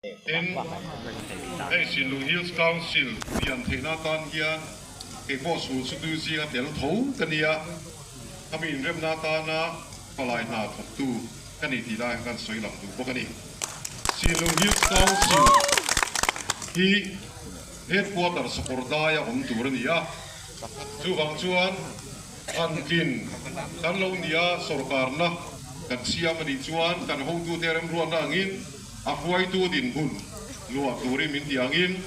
Tin, hei Sinlung Hills Council pian theihna atan hian kei pawh sul sutu zinga tel tho ka ni a, khami inremna atana palai hna thawktu ka ni tih lai khan sawi lang duh bawk a ni. Sinlung Hills Council hi Headquarter Sakawrdaia awm tur a ni a, chuvang chuan Thantlin kan lo nia sawrkarna kan siam a nih chuan kan hotute remruatna angin, A hruaitu dinhmun luah turin min ti angin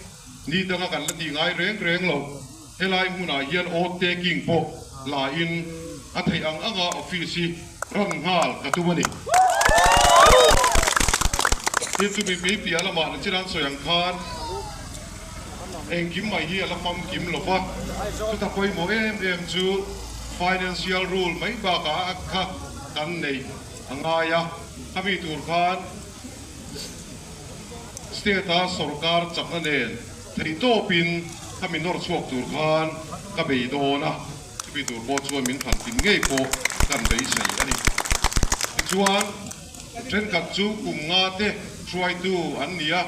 ni danga kan la tih ngai reng reng lo. Helai hmunah hian oath taking pawh la in a theih ang anga office hi run nghal ka tum a ni. Tin chumi mei piah lamah na chiran sawi ang khan engkim mai hi a la famkim lo va, chuta pawimawh em em chu financial rule mai bakah a kha kan nei a ngai a, khami tur khan State-a sorkar chakna nen theihtawpin khami nawr chhuak tur khan ka bei dawn a, chumi tur pawh chuan min thantin ngei pawh kan beisei a ni. Tichuan, thenkhat chu kum nga te hruaitu an ni a,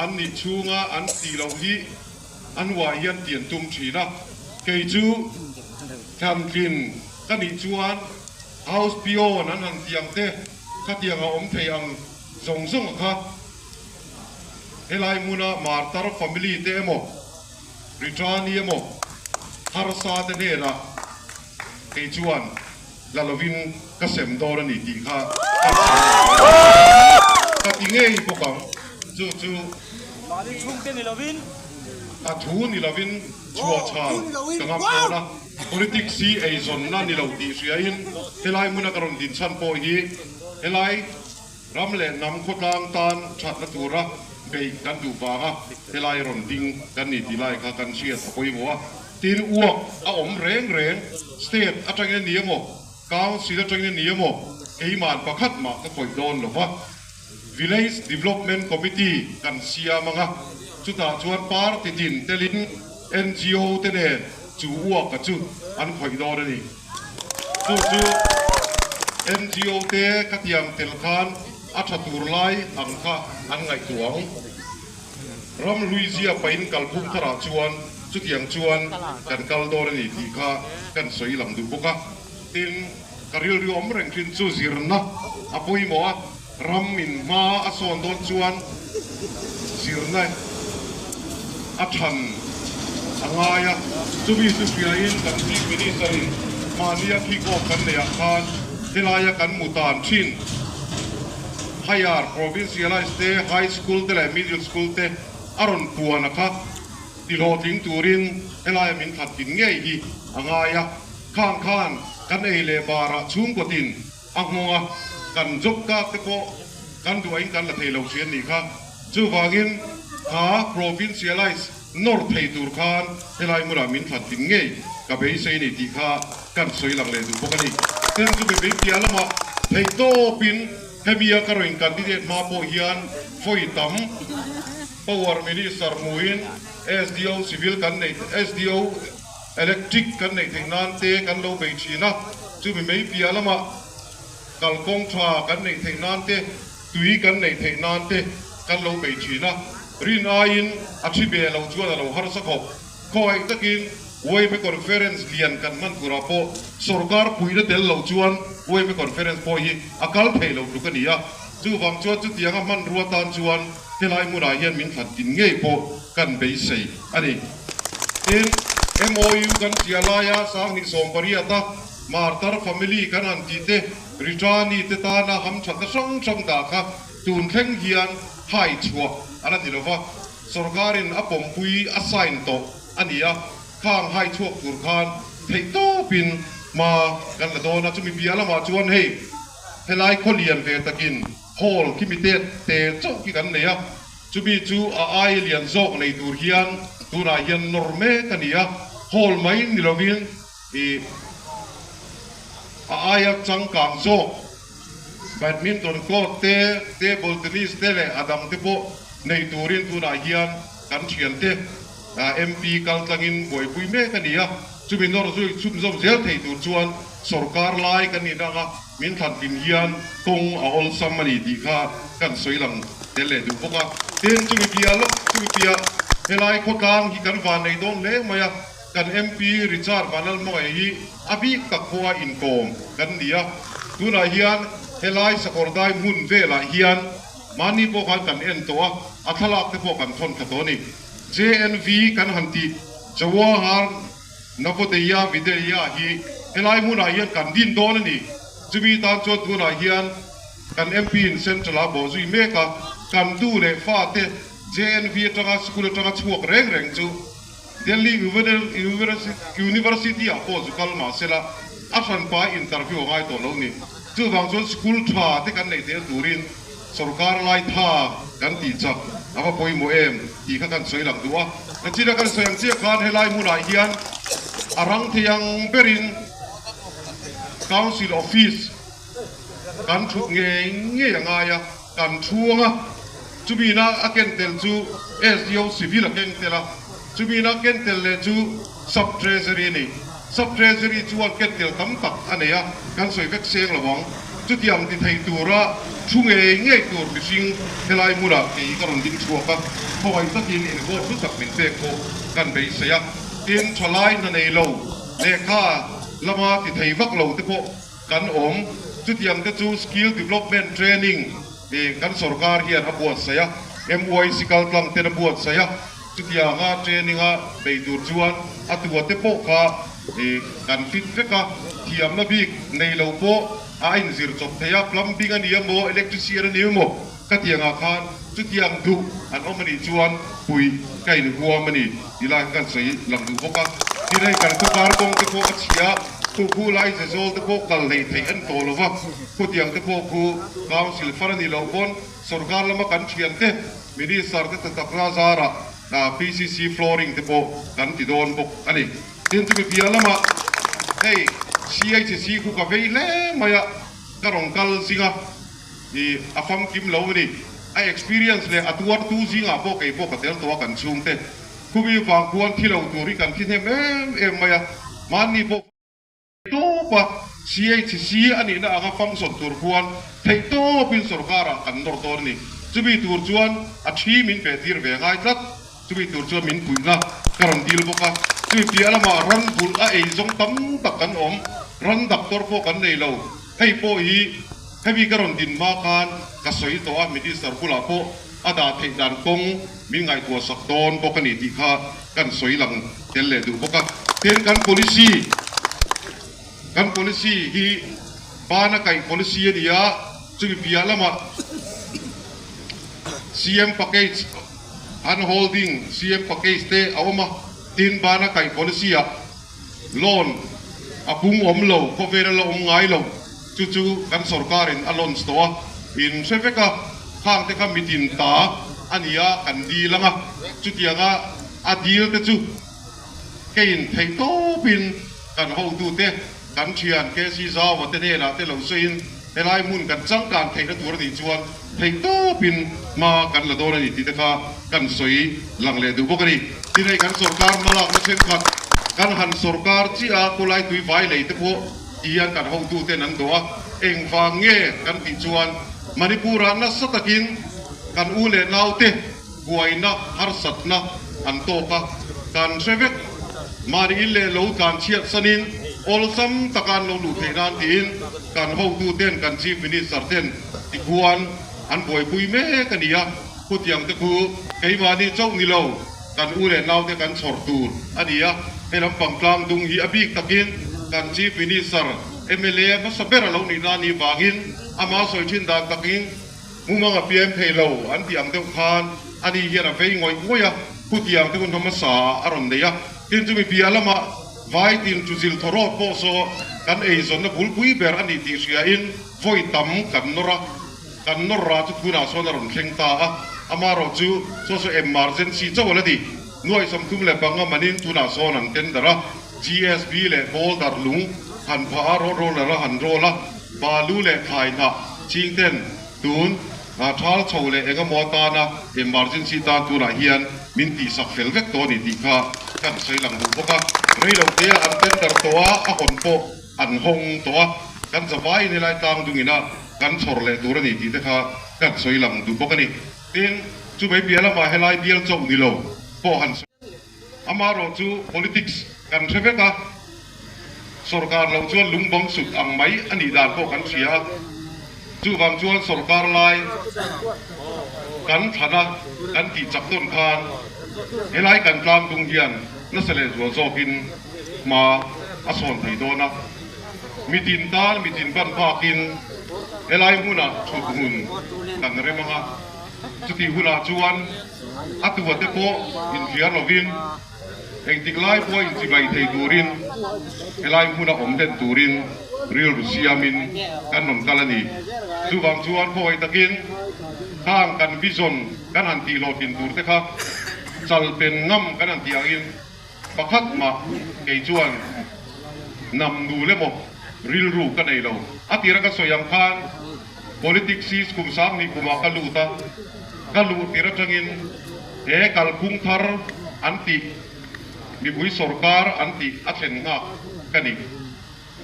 an nih chhunga an tih loh hi an uah hian tian tum thin a, kei chu thlantlin ka nih chuan House peon an han tiang te khatiang a awm thei ang zawng zawng a kha. Helai hmuna Martar family te emaw, Ritani emaw, harsa te hnenah kei chuan la lovin ka sem dawn a ni tih kha ka sawi a ni. Ka ti ngei bawk ang. Chu chu a thu ni lovin chhuahchhal ka ngam dawn a. Politics hi eizawnna ni lo tih hriain helai hmuna ka rawn din chhan pawh hi helai ram leh hnam khawtlang tan thatna tura beih kan duh vanga helai rawn ding kan ni tih lai kha kan hriat a pawimawh a. Tin, uak a awm reng reng, state atangin a ni emaw, council atangin a ni emaw, keiman pakhat mah ka khawih dawn lo va. Village Development Committee kan siam ang a, chutah chuan party tin telin NGO te nen chu uaka chu an khawih dawn a ni. Chu chu NGO te ka tiang tel khan a tha tur lai ang kha an ngaihtuah ang. Ram hlui zia pahin kalphung tharah chuan chutiang chuan kan kal dawn a ni tih kha kan sawi lang duh bawk a. Tin, ka rilru awm reng thin chu zirna a pawimawh a, ram in hma a sawn dawn chuan zirna a than a ngai a, chumi chu hriain kan Chief Minister in mahnia kick off kan neih ah khan helaia kan mu tan thin higher provincialized te, high school te leh middle school te a rawn puan a kha tihlawhtling turin helaia min that tin ngei hi a ngai a. Khang khan kan ei leh barah chhungkawtin a nghawng a, kan job kak te pawh kan duahin kan la thei lo hrian nih kha. Chuvangin kha provincialize nawr thei tur khan helai hmunah min thlan tin ngei ka beisei ni tih kha kan sawi lang leh duh bawk a ni. Tin chu mipui piah lamah theihtawpin hemia ka rawn candidate hma pawh hian vawi tam power minister hmuhin SDO civil kan nei SDO Electric kan neih theih nan te kan lo bei thin a, chumi mei piah lamah kalkawng tha kan neih theih nan te, tui kan neih theih nan te kan lo bei thin a. Rin aiin a thi ve lo chuan a lo harsa khawp. Khawngaih takin YMA Conference lian kan hman turah pawh sorkar puihna tel lo chuan YMA Conference pawh hi a kal thei lo tluk a ni a. Chuvang chuan chutianga hmanrua tan chuan helai hmunah hian min thlan tin ngei pawh kan beisei a ni. Tin, MOU kan hria laia 1800 a Martar family kan han tih te, Ritani te tana hamthatna hrang hrang dah kha tun thleng hian hai chhuah a la ni lo va, sorkarin a pawmpui a sign tawh a ni a, khang hai chhuak tur khan theihtawpin hma kan la dawn a, chumi piah lamah chuan hei helai khaw lian ve takin hall khi mi tet te chauh khi kan nei a. Chumi chu a ai lian zawk nei tur hian tunah hian nawr mek a ni a, hall mai ni lovin ih a aia changkang zawk badminton court te, table tennis te leh a dang te pawh nei turin tunah hian kan thiante MP kal tlangin buaipui mek a ni a. Chumi nawr zui chhunzawm zel thei tur chuan sorkar lai kan nih dang a, min thlan hlim hian kawng a awlsam a ni tih kha kan sawi lang tel leh duh bawk a. Tin, chumi piah lawk, chumi piah helai khawtlang hi kan van nei dawn hle mai a, kan MP Richard Vanlalhmangaih hi a bik tak pawha inkawm kan ni a. Tunah hian helai Sakawrdai hmun velah hian mahni pawh khan kan en tawh a, a thlalak te pawh kan thawn thla tawh a ni. JNV kan han tih Jawahar Navodaya Vidyalaya hi helai hmunah hian kan din dawn a ni. Chumi tan chuan tunah hian kan MP in Central ah bawh zui mek a, kan tu leh fate JNV atanga school atanga chhuak reng reng chu Delhi University ah pawh zu kal mah sela a hranpa interview a ngai tawh lo ni. Chuvang chuan school tha te kan neih tel turin sorkar lai tha kan tih chak a va pawimawh em tih kha kan sawi lang duh a. Nachina kan sawi ang chiah khan helai hmunah hian a rang thei ang berin Council Office kan thut ngei ngei a ngai a, kan chhuang a, chumina a ken tel chu SDO Civil a keng tel a, chumina ken tel leh chu Sub Treasury a ni. Sub Treasury chuan ken tel tam tak a nei a, kan sawi vek seng lo ang. Chutiang ti thei tura thu ngei ngei tur mihring helai hmunah kei ka rawn ding chhuak a, khawngaih takin in vote hlu tak min pek pawh kan beisei a. Tin, thalai hna nei lo lehkha lama ti thei vak lo te pawh kan awm. Chutiang te chu Skill Development Training kan sorkar hian a buatsaih a, MYC kaltlang ten a buatsaih a. Chutianga training-a bei tur chuan a tua te pawh kha kan fit vek a, thiamna bik nei lo pawh a inzir chawp thei a, plumbing a ni emaw, electrician a ni emaw ka tiangah khan chutiang duh an awm a nih chuan puih ka inhuam a ni tih lai kha kan sawi lang duh bawk a. Tin hei kan khawkar kawng te pawh a chhia, khu khu lai zezawl te pawh kal hleih theih an tawh lo va, khutiang te pawh khu council far a nih loh pawn sorkar lama kan thiante, Minister te tatakna zarah PCC flooring te pawh kan ti dawn bawk a ni. Tin chumi piah lamah hei CHC khu ka vei hle mai a, ka rawn kal zing a, i a famkim lo a ni. A experience leh a tuartu zingah pawh kei pawh ka tel tawh a kan chhungte. Khumi vang khuan thi lo tur hi kan thi hnem em em mai a, mahni pawh. Tawpa CHC a nihna anga function tur khuan theihtawpin sorkarah kan nawr dawn a ni. Chumi tur chuan a thi min pe tir ve ngai tlat. Chumi tur chuan min puihna ka rawn dil bawk a. Chumi piah lamah ran bulh a ei zawng tam tak kan awm. Ran doctor pawh kan nei lo. Hei pawh hi hemi ka rawn din hma khan ka sawi tawh a, Minister bulah pawh a dah theih dan kawng min ngaihtuah sak dawn bawk a ni tih kha kan sawi lang tel leh duh bawk a. Tin, kan policy, kan policy hi bana kaih policy a ni a, chumi piah lamah CM package, hand holding CM package te a awm a, tin bana kaih policy ah loan a pung awm lo, khawvel a la awm ngai lo, chu chu kan sorkarin a launch tawh a, in hre vek a, khang te kha mitin ta a ni a, kan dil ang a, chutianga a dil te chu keiin theih tawpin kan hotute, kan thian KC Zaua te hnenah te lo sawiin helai hmun kan changkan theihna tur a nih chuan theih tawpin hma kan la dawn a ni tih te kha kan sawi lang leh duh bawk a ni. Tin hei kan sorkar hmalakna thenkhat kan han sorkar chiah a, khawlai tui vai lei te pawh ti hian kan hotuten an dawh a, engvang nge kan tih chuan Manipur-ah nasa takin kan u leh naute buaina harsatna an tawk a, kan hre vek. Mahni in leh lo tlan chhiat sanin awlsam taka an lo luh theih nan tiin kan hotuten kan Chief Minister ten tikhuan an buaipui mek a ni a, khutiang te khu keimahni chauh ni lo kan u leh naute kan chhawr tur a ni a, he lampang tlang dung hi a bik takin kan Chief Minister mla hmasa ber a lo nih na ni vangin ama sawi thin dan takin Mumang a pian thei lo an tih ang deuh khan ani hian a vei ngawih ngawih a, khutiang te hun hmasa ah a rawn nei a. Tin chumi piah lamah vai tin chu zil thaw rawt pawh saw kan eizawnna bulpui ber a nih tih hria in vawi tam kan nawr a, kan nawr rah chu tunah sawn a rawn thleng ta a, amaherawh chu saw saw emergency chauh a la ni. Nuaih 35 manin tunah sawn an tender a, GSB leh boulder lung han phah a, road roller a han roll a, balu leh thlai hnah ching ten tun thal chho leh eng emaw atana emergency tan tunah hian min tihsak fel vek tawh a ni tih kha kan sawi lang duh bawk a. Reilote a an tender tawh a, a hawn pawh an hawng tawh a, kan zavaiin helai tlang dungin a kan chhawr leh tur a ni tih te kha kan sawi lang duh bawk a ni. Tin. Chumai piah lamah helai bial chauh ni lo pawh han sawi. Amaherawhchu politics kan hre vek a, sorkar loh chuan lungbang sut ang mai a nih dan pawh kan hria a. Chuvang chuan sorkar lai kan thlan a, kan tih chak dawn khan helai kan tlangtung hian nasa leh zual zawkin hma a sawn thei dawn a. Mitin tan mitin ban bakin helai hmunah thut hmun kan rem ang a, chutih hunah chuan a tua te pawh inhliar lovin engtik lai pawha inchibai thei turin helai hmuna awm hlen turin rilru siamin kan rawn kal a ni. Chuvang chuan khawngaih takin khang kan vision kan han tih hlawhtlin tur te kha chalpen ngam kan han tih angin Pakhat mah kei chuan nam nu lemaw rilru ka nei lo. A tira ka sawi ang khan politics hi kum 20 kumah ka lut a, ka luh tir atangin he kalphung thar an tih, mipui sorkar an tih a thlen nghak ka ni.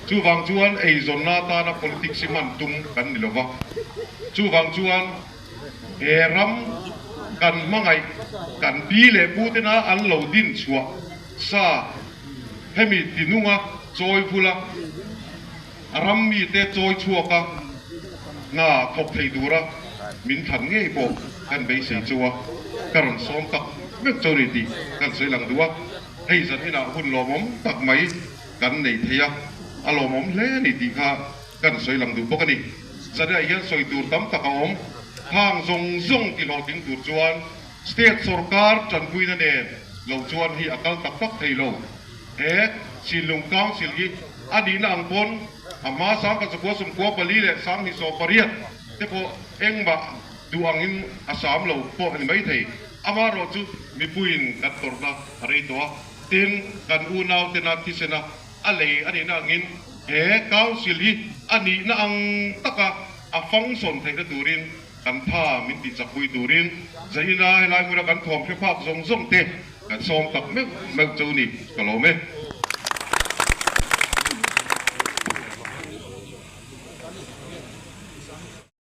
Chuvang chuan eizawnna atana politics hi hman tum kan ni lova. Chuvang chuan he ram kan hmangaih kan pi leh pu tena an lo din chhuah sa hemi tinunga chawi vula ram mite chawi chhuaka hna thawk thei tura min thlan ngei pawh kan beisei chu a, ka rawn sawm tak vek chu a ni tih kan sawi lang duh a. Hei zan inah hun lawmawm tak mai kan nei thei a, a lawmawm hle a ni tih kha kan sawi lang duh bawk a ni. Zaniah hian sawi tur tam tak a awm. Khang zawng zawng ti hlawhtling tur chuan state sorkar tanpuina nen lo chuan hi a kal tak tak thei lo. He Sinlung Council hi a nihna ang pawn a hma 1948 te pawh engmah duh angin a sam lo pawh a ni maithei. Amaherawhchu mipuiin kan tawrhna a rei tawh a. Tin, kan unau tena thisena a lei a nihna angin he Council hi a nihna ang taka a function theihna turin kan tha min tih chakpui turin Zaina helai hmuna kan thawm hre phak zawng zawng te kan sawm tak meuh meuh chu ni ka lawm e.